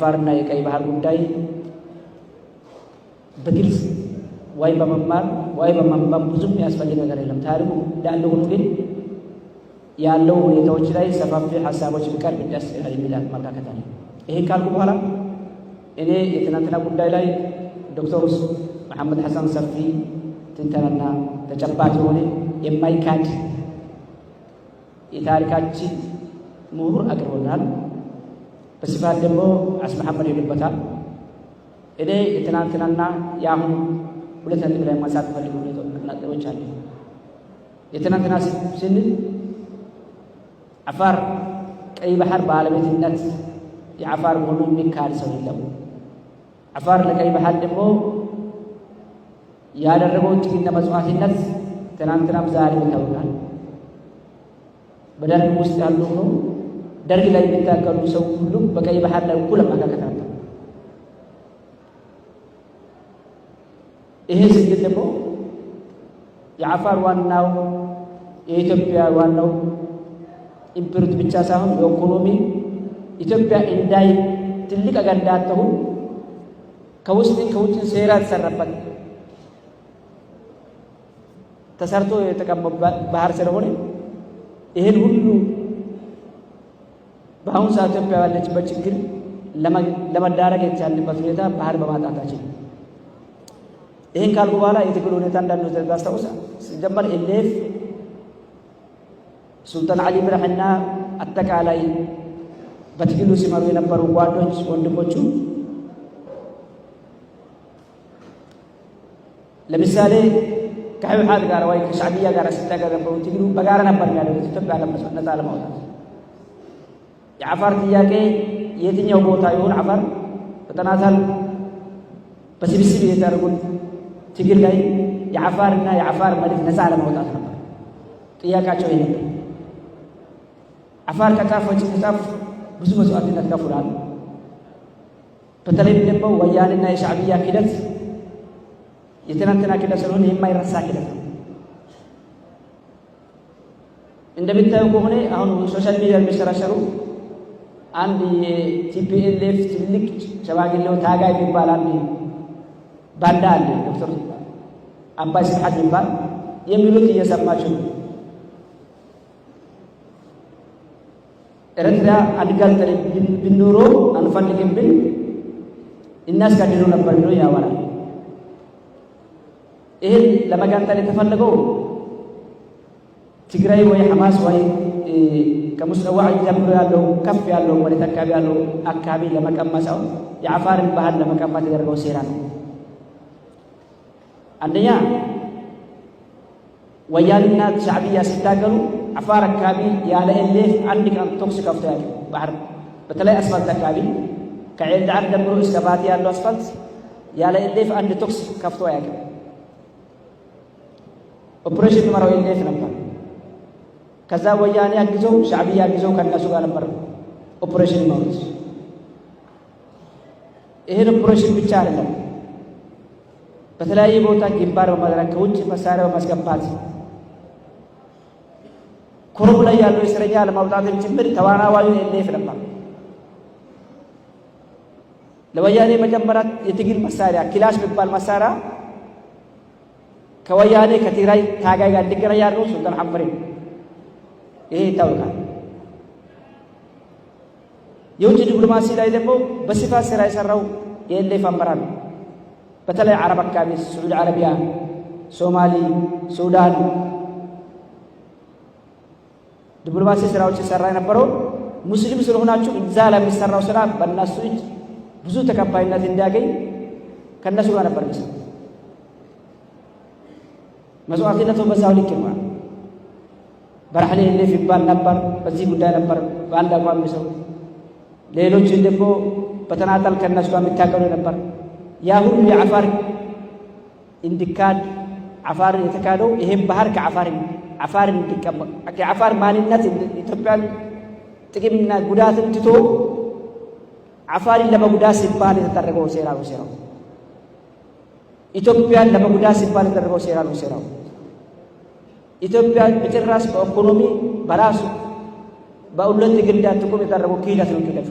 የአፋርና የቀይ ባህር ጉዳይ በግልጽ ወይ በመማር ወይ በማንበብ ብዙም የሚያስፈልግ ነገር የለም። ታሪኩ እንዳለ ሆኖ ግን ያለው ሁኔታዎች ላይ ሰፋፊ ሀሳቦች ቢቀርብ ደስ ይላል የሚል አመለካከት አለ። ይሄን ካልኩ በኋላ እኔ የትናንትና ጉዳይ ላይ ዶክተር መሐመድ ሐሰን ሰፊ ትንተናና ተጨባጭ የሆነ የማይካድ የታሪካችን ምሁር አቅርቦልናል። በስፋት ደግሞ አስ መሐመድ ይሉበታል። እኔ የትናንትናና የአሁኑ ሁለት ነጥብ ላይ ማንሳት ፈልገው ነጥቦች አሉ። የትናንትና ስንል አፋር ቀይ ባህር ባለቤትነት የአፋር መሆኑ የሚካድ ሰው የለም። አፋር ለቀይ ባህር ደግሞ ያደረገው ትግልና መስዋዕትነት ትናንትናም ዛሬም ይታወቃል። በደርግ ውስጥ ያሉ ሆኖ ደርግ ላይ የሚታገሉ ሰው ሁሉም በቀይ ባህር ላይ እኩል አመለካከት ነበር። ይሄ ስንል ደግሞ የአፋር ዋናው የኢትዮጵያ ዋናው እምብርት ብቻ ሳይሆን የኢኮኖሚ ኢትዮጵያ እንዳይ ትልቅ አገር እንዳትሆን ከውስጥ ከውጭ ሴራ ተሰራበት ተሰርቶ የተቀመጠ ባህር ስለሆነ ይህን ሁሉ በአሁኑ ሰዓት ኢትዮጵያ ባለችበት ችግር ለመዳረግ የተቻልንበት ሁኔታ ባህር በማጣታችን። ይህን ካልኩ በኋላ የትግል ሁኔታ እንዳንዱ ባስታውስ፣ ሲጀመር ELF ሱልጣን አሊ ብርሕና አጠቃላይ በትግሉ ሲመሩ የነበሩ ጓዶች ወንድሞቹ፣ ለምሳሌ ከህወሓት ጋር ወይ ከሻዕቢያ ጋር ሲታገል የነበሩ ትግሉ በጋራ ነበር የሚያደርጉት። ኢትዮጵያ ነፃ ለማውጣት የአፋር ጥያቄ የትኛው ቦታ ይሁን አፋር በተናታል በስብስብ የተደረጉት ትግል ላይ የአፋርና የአፋር መሬት ነፃ ለማውጣት ነበር ጥያቄያቸው። ይሄ ነበር። አፋር ከጫፍ እስከ ጫፍ ብዙ መስዋዕትነት ከፍሏል። በተለይም ደግሞ ወያኔና የሻዕቢያ ክደት የትናንትና ክደት ስለሆነ የማይረሳ ክደት ነው። እንደሚታየው ከሆነ አሁን social media የሚሸራሸሩ አንድ የ TPLF ትልቅ ሸማግሌው ታጋይ የሚባል አንድ ባንዳ አለ፣ ዶክተር አባይ ስብሐት የሚባል፣ የሚሉት እየሰማችሁ ነው። ኤርትራ አንገንጠል ብንኖሮ አንፈልግም ብል እናስገድዱ ነበር ብሎ ያወራል። ይህን ለመገንጠል የተፈለገው ትግራይ ወይ ሐማስ ወይ ከምጽዋዕ ጀምሮ ያለው ከፍ ያለው መሬት አካባቢ ያለው አካባቢ ለመቀመጥ ሳይሆን የአፋርን ባህል ለመቀማት የተደረገው ሴራ ነው። አንደኛ ወያኔና ሻዕቢያ ሲታገሉ አፋር አካባቢ ያለ ELF አንድ ቀን ተኩስ ከፍቶ ያውቅም። ባህር በተለይ አስፋልት አካባቢ ከኤልዳዓር ጀምሮ እስከ ባቲ ያለው አስፋልት ያለ ELF አንድ ተኩስ ከፍቶ አያውቅም። ኦፕሬሽን የሚመራው ELF ነበር። ከዛ ወያኔ አግዘው ሻዕቢያ አግዘው ከእነሱ ጋር ነበር ኦፕሬሽን የሚመሩት። ይህን ኦፕሬሽን ብቻ አይደለም፣ በተለያየ ቦታ ግንባር በማድረግ፣ ከውጭ መሳሪያ በማስገባት፣ ኮረም ላይ ያለው እስረኛ ለማውጣትም ጭምር ተዋናዋዩ ELF ነበር። ለወያኔ መጀመሪያ የትግል መሳሪያ ክላሽ የሚባል መሳሪያ ከወያኔ ከትግራይ ታጋይ ጋር እንዲገናኝ ያደርገው ሱልጣን ሐመሬ፣ ይሄ ይታወቃል። የውጭ ዲፕሎማሲ ላይ ደግሞ በስፋት ስራ የሰራው የ ELF አመራር ነው። በተለይ አረብ አካባቢ ስዑድ አረቢያ፣ ሶማሊ፣ ሱዳን ዲፕሎማሲ ስራዎች ሲሰራ የነበረው ሙስሊም ስለሆናችሁ እዛ ላይ የሚሰራው ስራ በእነሱ እጅ ብዙ ተቀባይነት እንዲያገኝ ከእነሱ ጋር ነበር የሚሰራው። መስዋዕትነቱ በዛው ልክ ነው። በራህሌ ELF ይባል ነበር። በዚህ ጉዳይ ነበር በአንድ አቋም የሚሰሩ፣ ሌሎች ደግሞ በተናጠል ከእነሱ ጋር የሚታገሉ ነበር። ያ ሁሉ የአፋር እንዲካድ፣ አፋር የተካደው ይሄን ባህር ከአፋር አፋር እንዲቀመጥ የአፋር ማንነት ኢትዮጵያን ጥቅምና ጉዳትን ትቶ አፋርን ለመጉዳት ሲባል የተደረገው ሴራ ነው ሴራው። ኢትዮጵያን ለመጉዳት ሲባል የተደረገው ሴራ ነው ሴራው። ኢትዮጵያ በጭራሽ በኢኮኖሚ በራሱ በሁለት እግር እንዳትቆም የተደረገው ክህደት ነው ክህደቱ።